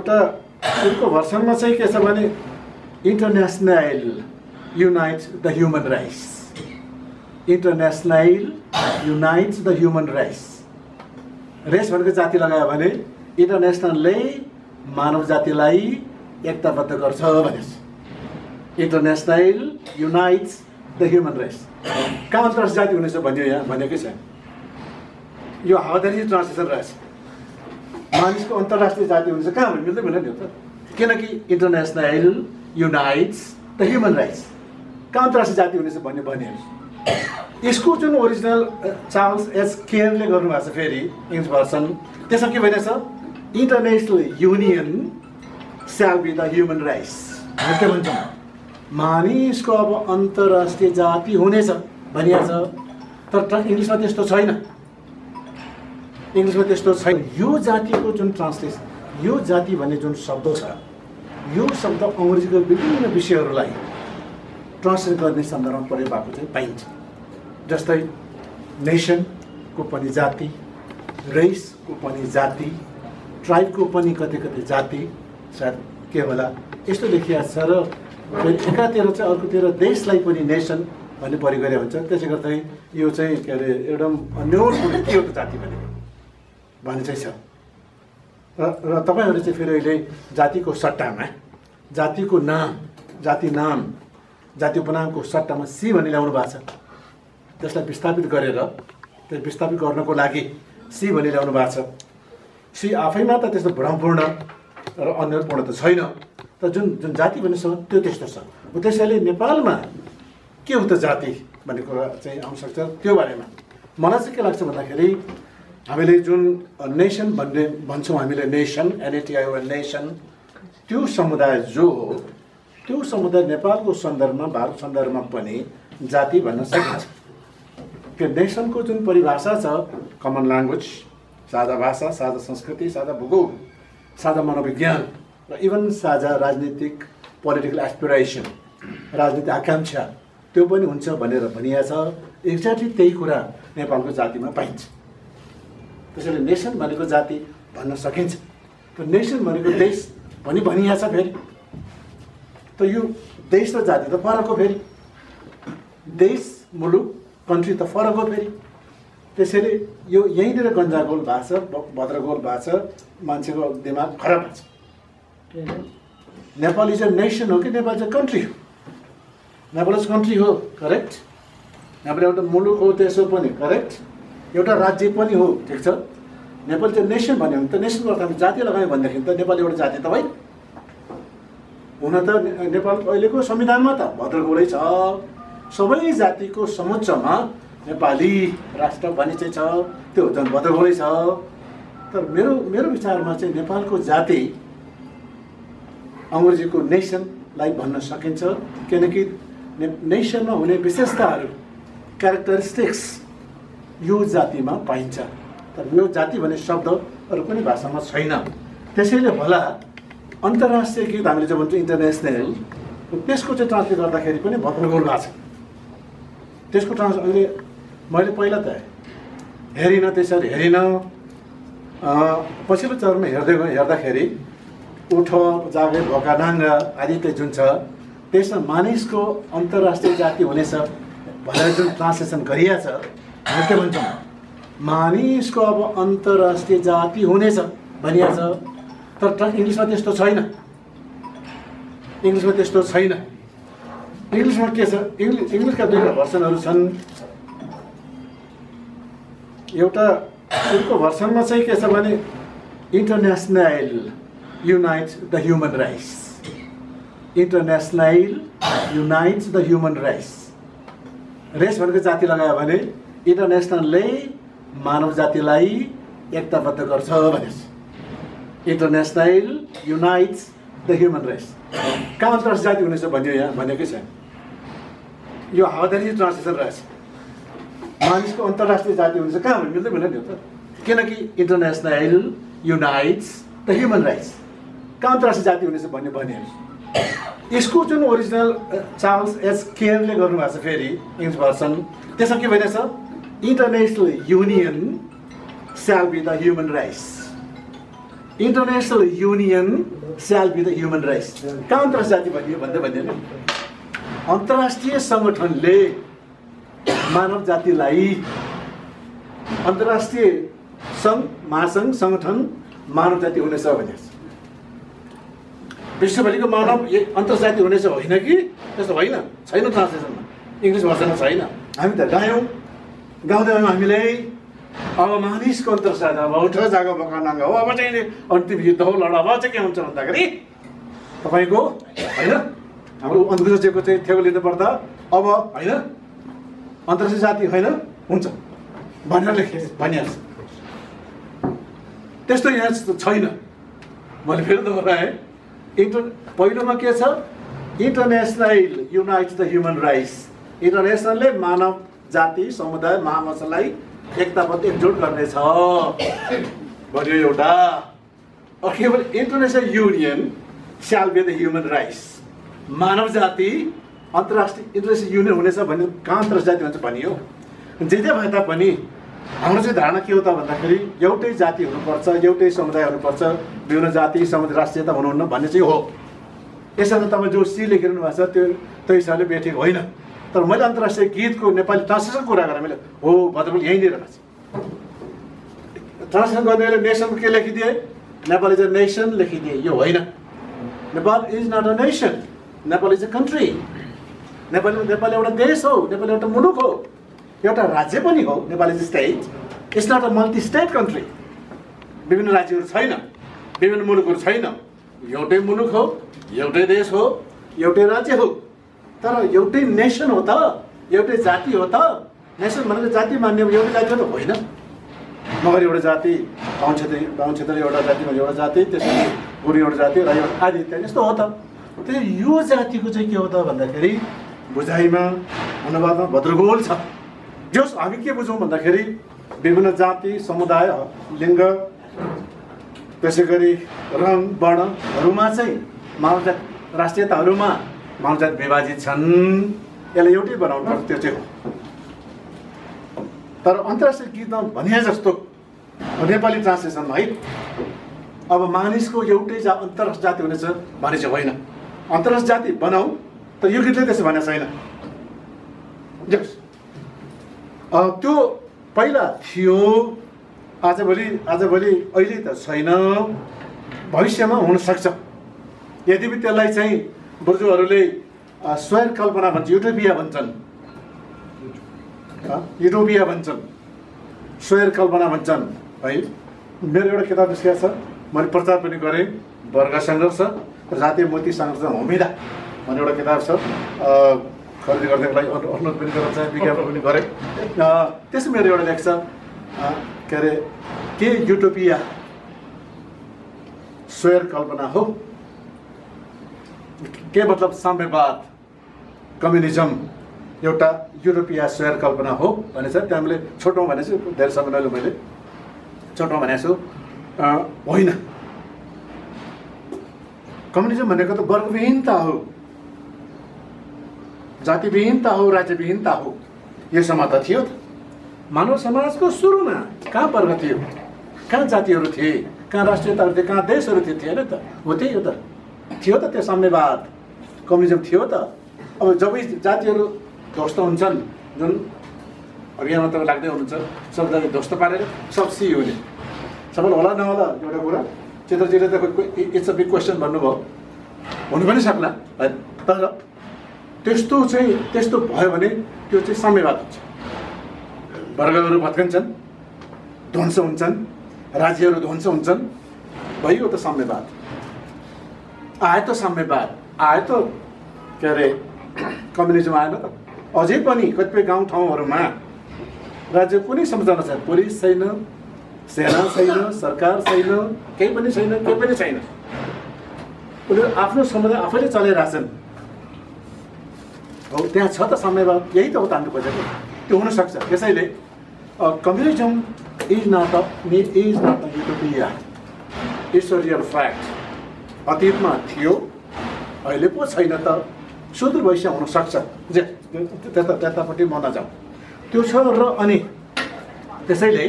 एउटा भर्सनमा चाहिँ के छ भने international unites the human rights, international unites the human rights. Race भनेको जाति लगायो भने इन्टरनेसनलले मानव जातिलाई एकताबद्ध गर्छ भनेछ। International unites the human rights. कहाँ अन्तर्राष्ट्रिय जाति हुनेछ भन्यो यहाँ भनेकै छ। यो हावादारी ट्रान्सलेसन रहेछ। मानिसको अन्तर्राष्ट्रिय जाति हुनेछ कहाँ भन्नु मिल्दै मिल्दैन नि त, किनकि international unites the human rights. कहाँ अन्तर्राष्ट्रिय जाति हुनेछ भन्ने भन्यो। यसको जुन ओरिजिनल चार्ल्स एच केयरले गर्नुभएको छ फेरि इङ्ग्लिस भर्सन, त्यसमा के भनेछ, international union shall be the human rights. के भन्छ, मानिसको अब अन्तर्राष्ट्रिय जाति हुनेछ भनिएको छ, तर इङ्ग्लिसमा त्यस्तो छैन। इङ्ग्लिसमा त्यस्तो छैन। यो जातिको जुन ट्रान्सलेसन, यो जाति भन्ने जुन शब्द छ, यो शब्द अङ्ग्रेजीको विभिन्न विषयहरूलाई ट्रान्सलेट गर्ने सन्दर्भमा प्रयोग भएको चाहिँ पाइन्छ। जस्तै नेसनको पनि जाति, रेसको पनि जाति, ट्राइबको पनि कतै कतै जाति, सायद के होला यस्तो लेखिएको छ। र फेरि एकातिर चाहिँ अर्कोतिर देशलाई पनि नेसन भन्ने प्रयोग गरे हुन्छ। त्यसै गर्दा यो चाहिँ के अरे एउटा न्यून के हो जाति भनेको भन्ने चाहिँ छ। र तपाईँहरू चाहिँ फेरि अहिले जातिको सट्टामा जातिको नाम, जाति नाम, जाति उपनामको सट्टामा सी भन्ने ल्याउनु भएको छ। त्यसलाई विस्थापित गरेर, त्यो विस्थापित गर्नको लागि सी भन्ने ल्याउनु भएको छ। सी आफैमा त त्यस्तो भ्रमपूर्ण र अन्यपूर्ण त छैन, तर जुन जाति भन्ने छ त्यो त्यस्तो छ। त्यसैले नेपालमा के हो त जाति भन्ने कुरा चाहिँ आउन सक्छ। त्यो बारेमा मलाई चाहिँ के लाग्छ भन्दाखेरि, हामीले जुन नेसन भन्ने भन्छौँ, हामीले नेसन, एनएटिआइओएन नेसन, त्यो समुदाय जो हो, त्यो समुदाय नेपालको सन्दर्भमा, भारत सन्दर्भमा पनि जाति भन्न सकिन्छ। त्यो नेसनको जुन परिभाषा छ, कमन ल्याङ्ग्वेज, साझा भाषा, साझा संस्कृति, साझा भूगोल, साझा मनोविज्ञान र इभन साझा राजनीतिक पोलिटिकल एस्पिरेसन, राजनीतिक आकाङ्क्षा, त्यो पनि हुन्छ भनेर भनिएको छ। एक्ज्याक्टली त्यही कुरा नेपालको जातिमा पाइन्छ। त्यसैले नेसन भनेको जाति भन्न सकिन्छ। त्यो नेसन भनेको देश पनि भनिएको छ। फेरि त यो देश र जाति त फरक हो। फेरि देश, मुलुक, कन्ट्री त फरक हो। फेरि त्यसैले यो यहीँनिर गन्जागोल भएको छ, भद्रगोल भएको छ, मान्छेको दिमाग खराब भएको छ। नेपाल इज अ नेसन हो कि नेपाल चाहिँ कन्ट्री हो? नेपाल इज कन्ट्री हो, करेक्ट। नेपाल एउटा मुलुक हो, त्यसो पनि करेक्ट। एउटा राज्य पनि हो, ठिक छ। नेपाल चाहिँ नेसन भन्यो भने त नेसनको अर्थ हामी जाति लगायौँ भनेदेखि त नेपाल एउटा जाति त होइन। हुन त नेपाल अहिलेको संविधानमा त भद्रगोलै छ, सबै जातिको समुच्चमा नेपाली राष्ट्र भन्ने चाहिँ छ, त्यो झन् भद्रगोलै छ। तर मेरो विचारमा चाहिँ नेपालको जाति अङ्ग्रेजीको नेसनलाई भन्न सकिन्छ, किनकि नेसनमा हुने विशेषताहरू, क्यारेक्टरिस्टिक्स यो जातिमा पाइन्छ। तर यो जाति भन्ने शब्द अरू कुनै भाषामा छैन। त्यसैले होला अन्तर्राष्ट्रिय गीत हामीले जो भन्छौँ इन्टरनेसनल, त्यसको चाहिँ ट्रान्सलेट गर्दाखेरि पनि भद्रगोल भएको छ। त्यसको अहिले मैले पहिला त हेरिनँ, त्यसरी हेरिनँ। पछिल्लो चरणमा हेर्दाखेरि उठ जागे भोका नाङ्गा आदि चाहिँ जुन छ, त्यसमा मानिसको अन्तर्राष्ट्रिय जाति हुनेछ भनेर जुन ट्रान्सलेसन गरिएको छ, के भन्छौँ, मानिसको अब अन्तर्राष्ट्रिय जाति हुनेछ भनिएको छ, तर इङ्ग्लिसमा त्यस्तो छैन। इङ्ग्लिसमा त्यस्तो छैन। इङ्ग्लिसमा के छ, इङ्ग्लिसका दुईवटा भर्सनहरू छन्। एउटा भर्सनमा चाहिँ के छ भने international unites the human rights, international unites the human rights. Race भनेको जाति लगायो भने इन्टरनेसनलले मानव जातिलाई एकताबद्ध गर्छ भनेछ। International unites the human rights. कहाँ अन्तर्राष्ट्रिय जाति हुनेछ भन्यो यहाँ भनेकै छ। यो हावादारी ट्रान्सलेसन रहेछ। मानिसको अन्तर्राष्ट्रिय जाति हुनेछ कहाँ भन्नु मिल्दै मिल्दैन नि त, किनकि international unites the human rights. कहाँ अन्तर्राष्ट्रिय जाति हुनेछ भन्ने भन्यो। यसको जुन ओरिजिनल चार्ल्स एच केयरले गर्नुभएको छ फेरि इङ्ग्लिस भर्सन, त्यसमा के भनेछ, international union shall be the human rights. International union shall be the human rights. कहाँ अन्तर्जातीय भनियो भन्दैन। अन्तर्राष्ट्रिय सङ्गठनले मानव जातिलाई अन्तर्राष्ट्रिय महासङ्घ सङ्गठन मानव जाति हुनेछ भनेको छ। विश्वभरिको मानव अन्तर्जातीय हुनेछ होइन कि? त्यस्तो होइन, छैन ट्रान्सलेसनमा, इङ्ग्लिस भर्सनमा छैन। हामी त गायौँ, गाउँदै गयौँ हामीले। अब मानिसको अन्तर्जात अब उठ जागो बकानाङ्ग हो, अब चाहिँ अन्तिम युद्ध हो, लड। अब चाहिँ के हुन्छ भन्दाखेरि तपाईँको होइन हाम्रो अन्धुजको चाहिँ थेगो लिनु पर्दा अब होइन अन्तर्राष्ट्रिय जाति होइन हुन्छ भनेर भनिहाल्छ। त्यस्तो यहाँ छैन। मैले फेरि दोहोऱ्याएँ, पहिलोमा के छ? International unite the human rights. इन्टरनेसनलले मानव जाति समुदाय महामसलाई एकताबद्ध एकजुट गर्नेछ भन्यो एउटा। के भने international union shall be the human rights. मानव जाति अन्तर्राष्ट्रिय इन्टरनेसनल युनियन हुनेछ भने कहाँ अन्तर्राष्ट्रिय जाति हुन्छ भनियो। जे भए तापनि हाम्रो चाहिँ धारणा के हो त भन्दाखेरि एउटै जाति हुनुपर्छ, एउटै समुदाय हुनुपर्छ, विभिन्न जाति समुदाय राष्ट्रियता हुनुहुन्न भन्ने चाहिँ हो। यसरी तपाईँ जो सी लेखिरहनु भएको छ त्यो हिसाबले बेठेको होइन। तर मैले अन्तर्राष्ट्रिय गीतको नेपाली ट्रान्सलेसन कुरा गरेँ मैले, हो भद्रपुल यहीँनिर रहेछ। ट्रान्सलेसन गर्ने बेला नेसनको के लेखिदिए? नेपाल इज अ नेसन लेखिदिए। यो होइन, Nepal is not a nation, Nepal is a country. Nepal एउटा देश हो, नेपाल एउटा मुलुक हो, एउटा राज्य पनि हो। Nepal is state, it's not a multi state country. विभिन्न राज्यहरू छैन, विभिन्न मुलुकहरू छैन। एउटै मुलुक हो, एउटै देश हो, एउटै राज्य हो। तर एउटै नेसन हो त, एउटै जाति हो त। नेसन भनेको जाति मान्ने एउटै जाति हो त होइन। मगर एउटा जाति, बाहुन क्षेत्र एउटा जाति भने एउटा जाति, त्यसपछि गुरुङ एउटा जाति, राई आदि इत्यादि यस्तो हो त। त्यो यो जातिको चाहिँ के हो त भन्दाखेरि बुझाइमा अनुवादमा भद्रगोल छ। जस हामी के बुझौँ भन्दाखेरि विभिन्न जाति समुदाय लिङ्ग त्यसै गरी रङ वर्णहरूमा चाहिँ मानव जाति राष्ट्रियताहरूमा मानव जाति विभाजित छन्। यसलाई एउटै बनाउनु पर्छ, त्यो चाहिँ हो। तर अन्तर्राष्ट्रिय गीतमा भने जस्तो नेपाली ट्रान्सलेसनमा है अब मानिसको एउटै अन्तर्राष्ट्रिय जाति हुनेछ भने चाहिँ होइन। अन्तर्राष्ट्रिय जाति बनाऊ, तर यो गीतले त्यसो भनेको छैन। त्यो पहिला थियो, आजभोलि अहिले त छैन, भविष्यमा हुनसक्छ। यद्यपि त्यसलाई चाहिँ बुर्जुहरूले स्वैर कल्पना भन्छ, युटोपिया भन्छन्, युटोपिया भन्छन्, स्वैर कल्पना भन्छन् है। मेरो एउटा किताब निस्केको छ, मैले प्रचार पनि गरेँ, वर्ग सङ्घर्ष जातीय मोती सङ्घर्ष होमिदा भन्ने एउटा किताब छ। खरिद गर्नको लागि अनुरोध पनि गरेर चाहिँ विज्ञापन पनि गरेँ। त्यसमा मेरो एउटा लेख छ, के अरे के युटोपिया स्वैर कल्पना हो, के मतलब साम्यवाद कम्युनिजम एउटा युरोपिया स्वैर कल्पना हो भने चाहिँ त्यहाँ मैले छोटो भनेको छु, धेरै समय नले मैले छोटो भनेको छु। होइन, कम्युनिजम भनेको त वर्गविहीनता हो, जातिविहीनता हो, राज्यविहीनता हो। यो समाज त थियो त। मानव समाजको सुरुमा कहाँ वर्ग थियो, कहाँ जातिहरू थिए, कहाँ राष्ट्रियताहरू थिए, कहाँ देशहरू थिएन त? हो त्यही हो त, थियो त। त्यो साम्यवाद कम्युनिजम थियो त। अब जब जातिहरू ध्वस्त हुन्छन्, जुन अभियानमा तपाईँ लाग्दै हुनुहुन्छ, सब जाति ध्वस्त पारेर सब सी हुने, सबैलाई होला नहोला एउटा कुरा चित्रजीले त इट्स अ बिग क्वेसन भन्नुभयो, हुनु पनि सक्ला। तर त्यस्तो भयो भने त्यो चाहिँ साम्यवाद हुन्छ। वर्गहरू भत्कन्छन्, ध्वंस हुन्छन्, राज्यहरू ध्वंस हुन्छन्, भयो त साम्यवाद। आयो त साम्यवाद, आयो त के अरे कम्युनिजम आएन त। अझै पनि कतिपय गाउँठाउँहरूमा राज्य कुनै संरचना छैन, पुलिस छैन, सेना छैन, सरकार छैन, केही पनि छैन, केही पनि छैन। उनीहरू आफ्नो समुदाय आफैले चलाइरहेछन्। हो त्यहाँ छ त साम्यवाद, यही त हो त हामी खोजेको। त्यो हुनसक्छ। त्यसैले communism is not a utopia, it's a real fact. अतीतमा थियो, अहिले पो छैन त, सुदूर भविष्य हुनसक्छ। त्यतापट्टि म नजाउँ, त्यो छ। र अनि त्यसैले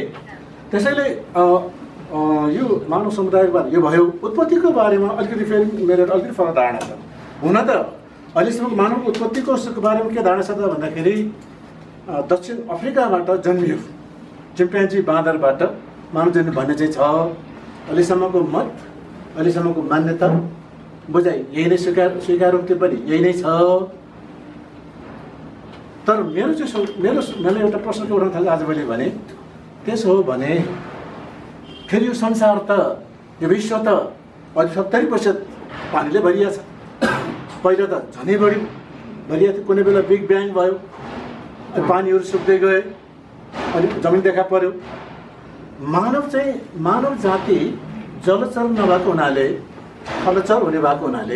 यो मानव समुदायको बारे यो भयो। उत्पत्तिको बारेमा अलिकति फेरि मेरो अलिकति फरक धारणा छ। हुन त अहिलेसम्म मानव उत्पत्तिको बारेमा के धारणा छ त भन्दाखेरि दक्षिण अफ्रिकाबाट जन्मियो चिम्पान्जी बाँदरबाट मानव जन्म भन्ने चाहिँ छ। अहिलेसम्मको मत, अहिलेसम्मको मान्यता बुझाइ यही नै स्वीकारोक्ति पनि यही नै छ। तर मेरो एउटा प्रश्न के उठाउन थाल्यो आज मैले भने, त्यसो हो भने फेरि यो संसार त यो विश्व त अहिले 70% पानीले भरिया छ। पहिला त झनै बढी भरिया थियो, कुनै बेला बिग ब्याङ भयो, अनि पानीहरू सुक्दै गए, अनि जमिन देखा पर्यो। मानव जाति जलचर नभएको हुनाले, थलचर हुने भएको हुनाले